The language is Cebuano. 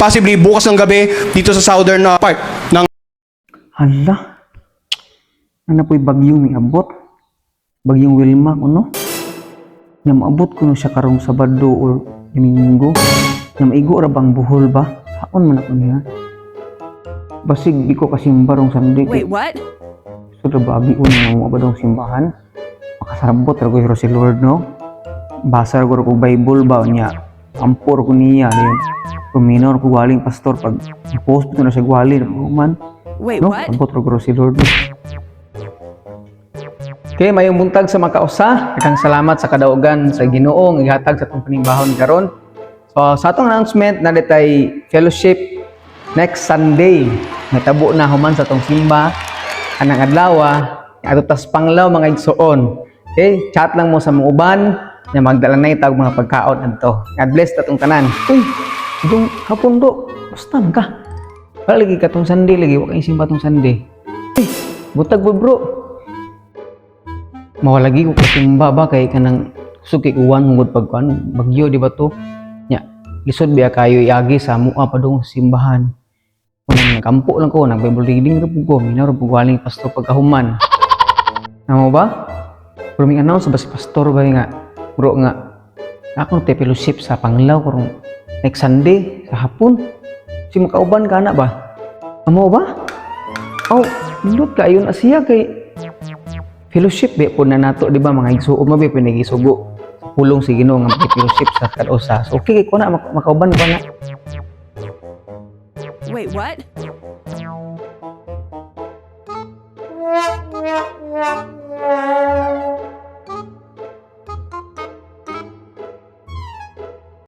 Possibly bukas ng gabi dito sa southern part ng Hala. Ano po'y bagyong miabot? Bagyong Wilma kuno? Nga maabot kuno siya karong Sabado or Domingo. Nga maigo ra bang Bohol ba? Saon man ako niya. Basig di ko kasimba rong Sunday. Wait, what? So bagi una nga mo ba dong simbahan? Makasarabot ra ko si Lord, no? Basa ra ko Bible ba niya. Ampor ko niya dayon. Paminaw ko galing pastor pag post ko na siya gwali man. Wait, No, what? ambot ra ko si Lord, no? Okay, mayong buntag sa makausa. Daghang salamat sa kadaugan sa Ginoo nga gihatag sa atong panimbahon karon. So sa atong announcement na tay fellowship next Sunday. Natabo na human sa atong simba anang adlaw adto tas Panglaw, mga igsoon. Okay, chat lang mo sa mga uban na magdala na itag mga pagkaon adto. God bless atong tanan. Uy, dong hapon do. Basta man ka. Wala lagi katong Sunday lagi, wa kay simba tong Sunday. Uy, butag po, bro. Mawalagi ko kasimba ba kay kanang suki uwan mugod pag kuan bagyo, di ba to nya lisod biya kayo iagi sa mua padung sa simbahan. Unang nagampo lang ko, nag Bible reading ra pud ko, minaw ra pud galing pastor pagkahuman. Namo ba pero may announce ba si pastor ba nga, bro, nga ako te fellowship sa Panglao karong next Sunday sa hapon, si makauban ka na ba? Amo ba? Oh, nindot kayo na siya kay fellowship be po na nato, di ba, mga igsuo, mabi pinagisugo sa pulong si Ginoo nga fellowship sa kadausa. So okay kay ko na makauban ko na. Wait, what?